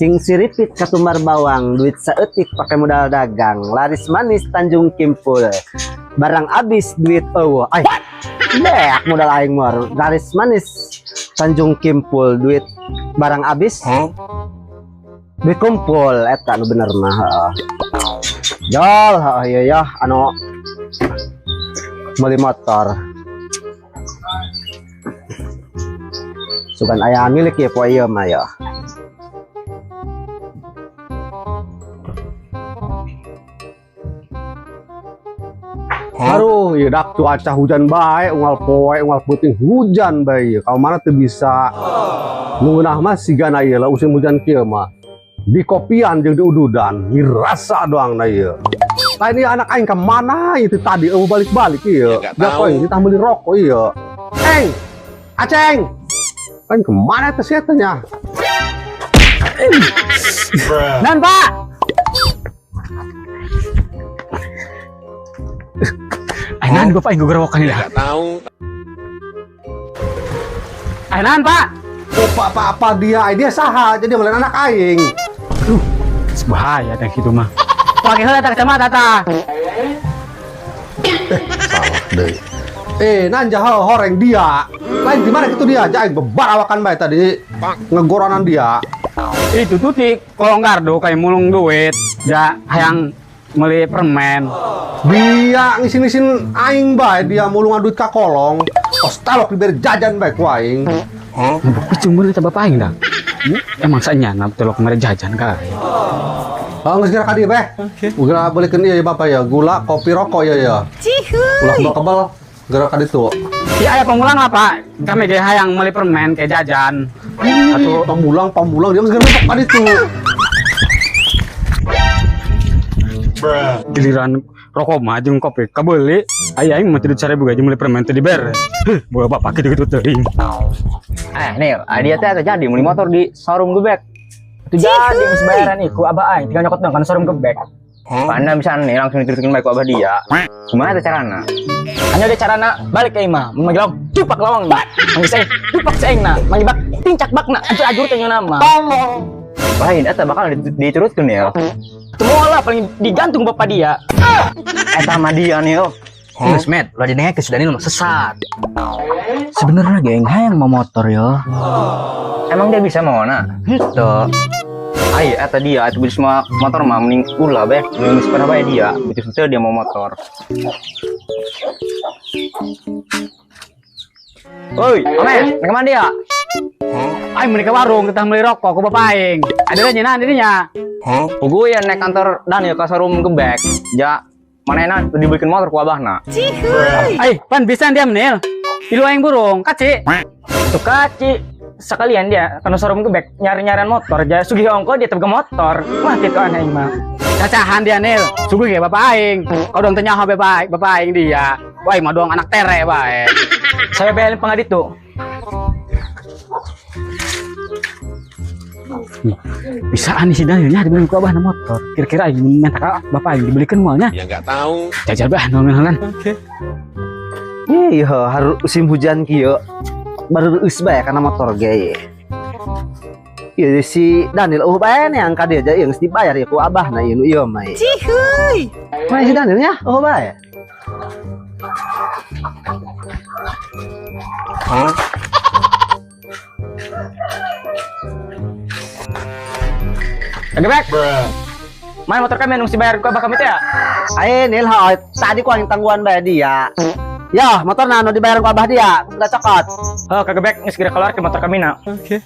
Sing siripit katumbar bawang, duit saeutik pakai modal dagang, laris manis Tanjung Kimpul. Barang abis duit eueuh. Ay, beak modal aing mah. Laris manis Tanjung Kimpul, duit barang abis. Duit kumpul eta nu bener mah, heeh. Jol, heeh ieu ya anu meuli motor. Sugan aya milik ya poe ieu mah ya. Aduh, ya dak cuaca hujan bae, unggal poe, unggal peuting hujan bae. Kalau mana teu bisa. Ngeunah mah sigana ieu lah musim hujan kieu mah. Di kopian jeung di ududan, dirasa doang na ieu. Lain ieu anak aing ka mana itu tadi eueuh balik-balik ieu. Ya, nggak Dia tahu. poe ditah meuli rokok ieu. Eng, Aceng. Lain kemana teh sia teh nya? Nan, Pak. Ainan bapak yang gerowokan ini lah. Nggak tahu. Ainan, Pak. Oh, pak, pak, apa dia? Dia saha, jadi beli anak aing. Aduh, bahaya teh gitu mah. Pakai heula tah kacamata tah. Salah deui. Nanja horeng dia. Lain di mana gitu dia? Aing bebar awakan bae tadi. Ngegoronan dia. Itu tuh di kolong gardu kayak mulung duit. Ja hayang beli permen. Dia ngisin-ngisin aing bae, dia mulungan duit ka kolong. Tos talok diberi jajan bae ku aing. Huh? Buku cuma eta bapak aing dah. Emang sanya na telok mere jajan ka. Oh, geus geura ka dieu beh. Oke. Geura belikeun ieu ya bapak ya, gula, kopi, rokok ya ya. Cihuy. Ulah kebel geura ka ditu. Ya aya pemulang lah Pak. Kami ge hayang meuli permen kayak jajan. Atuh pemulang, pemulang dia geus geura ka ditu. Giliran rokok mah jeung kopi kabeuli. Aya aing mah tidak 1000 gaji meuli permen teh dibere. Heuh, bawa bapak kitu-kitu teuing. Nih, dia teh jadi meuli motor di showroom gebek. Itu jadi geus bayaran iku abah aing tinggal nyokot dong kan showroom gebek. Mana bisa nih langsung diterusin bae ku abah dia. Gimana teh carana? Hanya ada carana balik ke imah, mun manggil lawang, dupak lawang. Manggil saing, dupak saing na, manggil bak, tincak bakna, ajur-ajur teh nama. Tolong. Lain eta bakal diturutkeun ya. Semua lah paling digantung bapak dia. Eta mah dia nih, oh. Geus met, ulah dinengkeun si Daniel mah sesat. Sebenarnya geng hayang mau motor yo. Emang dia bisa mau na? Henteu. Ai, eta dia, eta beli semua motor mah mending ulah beh, mending sepeda bae dia. Begitu henteu dia mau motor. Oi, Ames, nek mana dia? Aing meuni ke warung tetah meuli rokok ku bapak aing. Ada nyeunaan dirinya. Pugu ya naik kantor Daniel ke showroom gebek. Ja, manehna dibelikin motor ku abahna. Cihuy. Ai, pan bisa dia menil. Ilu aing burung, kaci. Tuh kaci sekalian dia kana showroom gebek nyari-nyarian motor, ja sugih ongko dia teu motor. Wah, kitu aneh aing mah. Cacahan dia nil. Sugih ge bapak aing. Kau dong teu nyaho bapak aing dia. Wah, aing mah doang anak tere bae. Saya bayarin pangaditu. Bisa nih si Danielnya dibeliin ku abah na motor. Kira-kira aing minta ka bapak aing dibelikan moalnya. Ya nggak tahu. Jajar bah nol-nolan. Oke. Iya, harus musim hujan kieu. Baru geus bae kana motor ge. Iya si Daniel eueuh bae nih angka dia jadi geus dibayar ya ku abah na ieu nu ieu mah. Cihuy. Mana si Danielnya? Eueuh bae. Huh? Gebek. Mana motor kami nung si bayar ku abah kami teh ya? Ayo Nil, ha, tadi ku aing tangguhan bae dia. Ya, motor na anu dibayar ku abah dia, udah cokot. Oh, kagebek geus geura keluar ke motor kami na. Oke.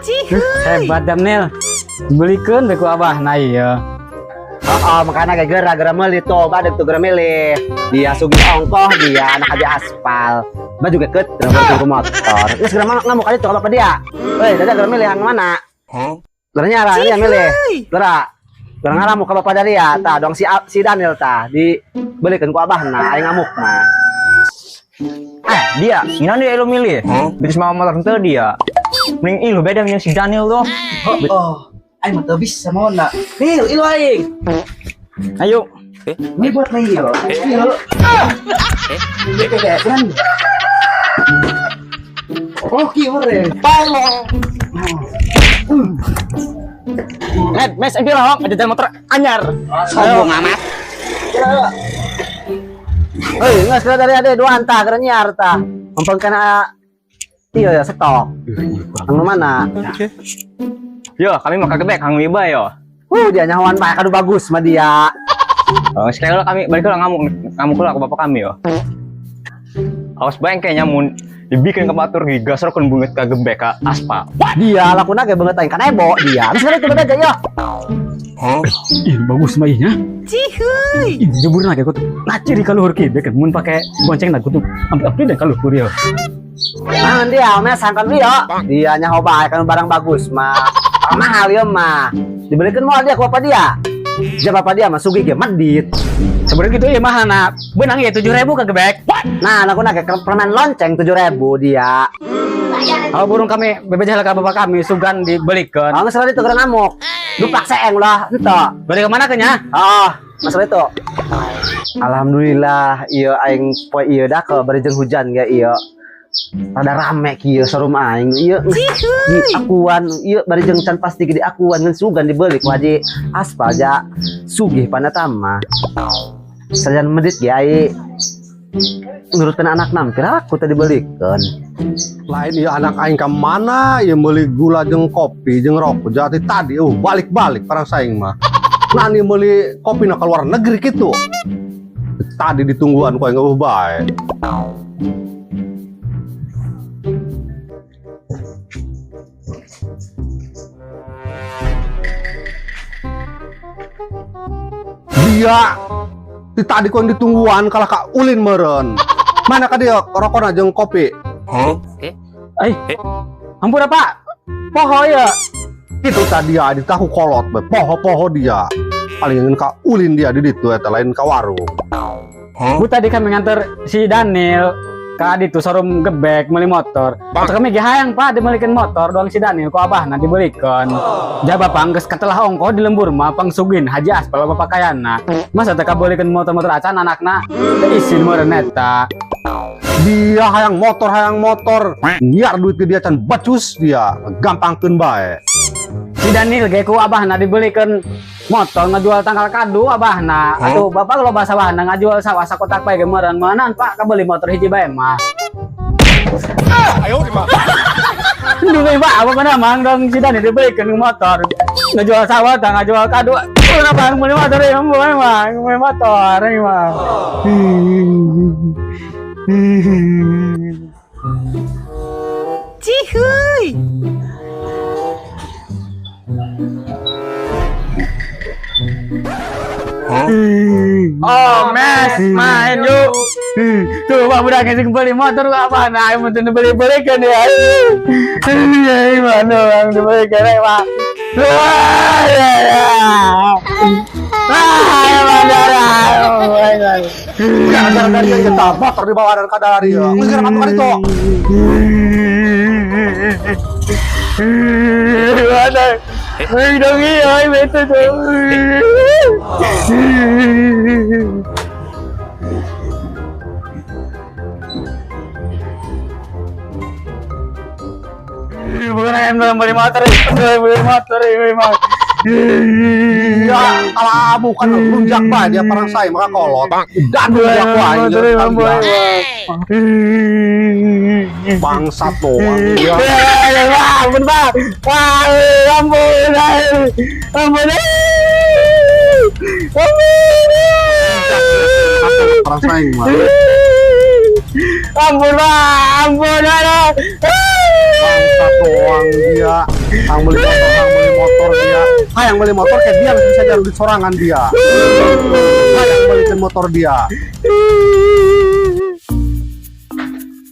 Cihuy. Hebat Daniel. Dibelikeun bae ku abah na ieu. Oh, makanya kayak geura-geura meuli tuh, badeg tuh geura milih. Dia sugih ongkoh, dia anak aja aspal. Ba juga ket, geura ke motor. Geus geura ngamuk aja tuh bapak dia. Weh, dadah geura milih yang mana? Huh? Geura nyara, dia milih. Cihuy. Geura. Geura ngaramuk ka bapak dari ya, tah dong si Daniel tah dibelikeun ku abahna, aing ngamuk mah. Dia, nginan dia lu milih. Begitu mau motor henteu dia. Mending ilu beda jeung si Daniel tuh. Oh, aing mah teu bisa maona. Nil, ilu aing. Ayo. Ini buat lagi yo. Iya. Ini kayak kan. Oh, kieu meureun. Tolong. Med, mes engke lah, ada jalan motor anyar. Sombong amat. Hei, nggak sekali dari ada dua anta keur nyiar tah. Mumpung kana iya ya stok. Anu mana? Yo, kami mau kagebek Kang Wiba yo. Dia nyahoan bae kadu bagus mah dia. Oh, sekali lah kami balik lah ngamuk ngamuk lah ke bapak kami yo. Awas bae kayaknya mun dibikin ke batur digasrokeun beungeut ka gebek ka aspal. Dia lakuna ge beungeut aing kanebo dia. Geus sekali itu aja yo. Ih, bagus mah ih nya. Cihuy. Ih, jeburna ge kutu. Ngaciri ka luhur kieu kan mun pake bonceng na kutu. Ampi-ampi deh ka luhur ya. Nah, dia omeh sangkan dia. Dia nyaho bae kan barang bagus mah. Mahal ieu mah. Dibelikan moal dia ku bapak dia. Dia bapak dia mah sugih ge medit. Sebenarnya gitu ya mahal na. Benang ya 7.000 ka gebek. Nah, aku nak ke permen lonceng 7.000 dia. Kalau burung kami bebeja lah ka bapak kami sugan dibelikan. Oh, nggak itu karena ngamuk. Dupak seeng lah, ente. Balik ke mana kenya? Oh, masalah itu. Alhamdulillah, iya aing poe iya dah ke bari jeung hujan ge iya. Rada rame kieu showroom aing iya. Di akuan iya bari jeung can pasti ge diakuan ngan sugan dibeli ku Haji Aspal ja sugih panatama. Sajan medit ge ai nurutkeun anak nam kira aku tadi belikeun. Lain ieu anak aing ka mana ieu meuli gula jeung kopi jeung rokok jati tadi balik-balik parang saing mah. Nah ieu meuli kopi na keluar negeri kitu. Tadi ditungguan ku aing eueuh bae. Dia di tadi ku aing ditungguan kalah ka ulin meureun. Mana ka dia rokona jeung kopi? Eh, ampun apa? Poho ya. Itu tadi ya di tahu kolot be poho-poho dia. Paling ingin ka ulin dia di ditu eta lain ka warung. Bu tadi kami nganter si Daniel ke adi tuh showroom gebek beli motor. Atau kami ge hayang Pak dibelikan motor doang si Daniel ku abah nanti belikan. Ja bapak geus katelah ongko di lembur mah pangsugin Haji Aspal bapak kayana. Masa teh kabelikan motor-motor acan anakna teu isin meureun eta. Dia hayang motor hayang motor. Niar duit ke dia can bacus dia gampangkeun bae. Si Daniel ge ku abahna dibelikan motor ngajual tangkal kadu abahna. Atuh bapak kalau bahasa abahna ngajual sawah sakotak bae ge meureun meunan Pak kabeli motor hiji bae mah. Duh, Pak, apa mana mang dong si Daniel dibelikan motor. Ngajual sawah tah ngajual kadu. Kenapa beli motor ya, mang, beli motor ini mah. Cihuy. Oh, mes, main yuk. Tuh, Pak budak yang beli motor apa? Nah, yang penting beli-belikan ya. Iya, mana bang dibelikan ya, Pak. Wah, ya, ya. Ah, ya, mana, ya. Gara-gara dia kita motor dibawa dan kadar dia. Geus gara kan itu. Mana? Hei, dong iya, itu tuh. Bukan ayam beli motor, beli motor, beli motor. Ya, kalau bukan lunjak bae dia parang saya maka kolot. Dan lunjak wae. Bangsat doang dia. Ya, ampun, Pak. Wah, ampun, ampun. Ampun. Parang saing mah. Ampun, Pak. Ampun, aduh. Bangsat doang dia. Yang beli motor, yang beli motor dia. Ah, yang beli motor kayak dia bisa jalan duit sorangan dia. Ah, yang beliin motor dia.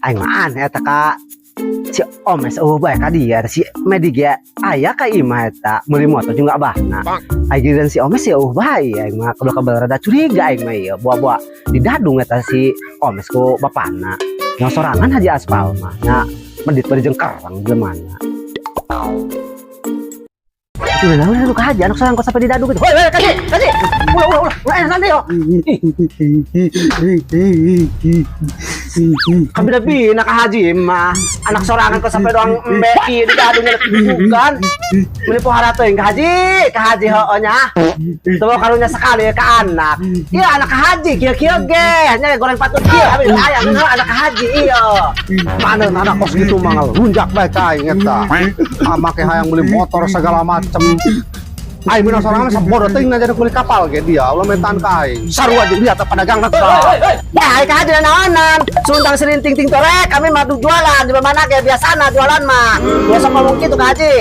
Aing mah aneh eta ka si Omes eueuh bae ka dia si Medi ge aya ka imah eta meuli motor juga abahna. Aing giliran si Omes ya eueuh bae aing mah kabel-kabel rada curiga aing mah ieu buah-buah di dadung eta si Omes ku bapana. Yang sorangan Haji Aspal mah nya medit bari jeung kerang jelema. Itu naon lu ka haji anak sorang kok sampai didadu gitu. Hoi, hoi, kaji, kaji. Ulah, ulah, ulah. Ulah, enak nanti yo. Kabina bina ka haji mah. Anak sorangan kok sampai doang embe ieu didadu nyelek bukan. Meuni pohara teuing ka haji heueuh nya. Tuh karunya sekali ke anak. Iya anak ka haji kieu-kieu ge. Nya goreng patut kieu abi aya anak ka haji iya. Mana anak kos gitu mah lunjak bae ka aing eta. Make hayang beli motor segala macem. Aing meunang sorangan sabodo teuing na jadi beli kapal ge dia ulah mentan ka aing. Sarua jeung dia teh pedagang teh. Ya, ai ka haji naonan. Sundang serinting ting torek kami mah jualan di mana ge biasana jualan mah. Biasa ngomong kitu ka haji.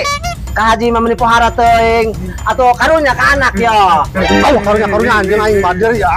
Ka haji mah meuni pohara teuing atau karunya ka anak yo. Aw karunya karunya anjeun aing bader ya.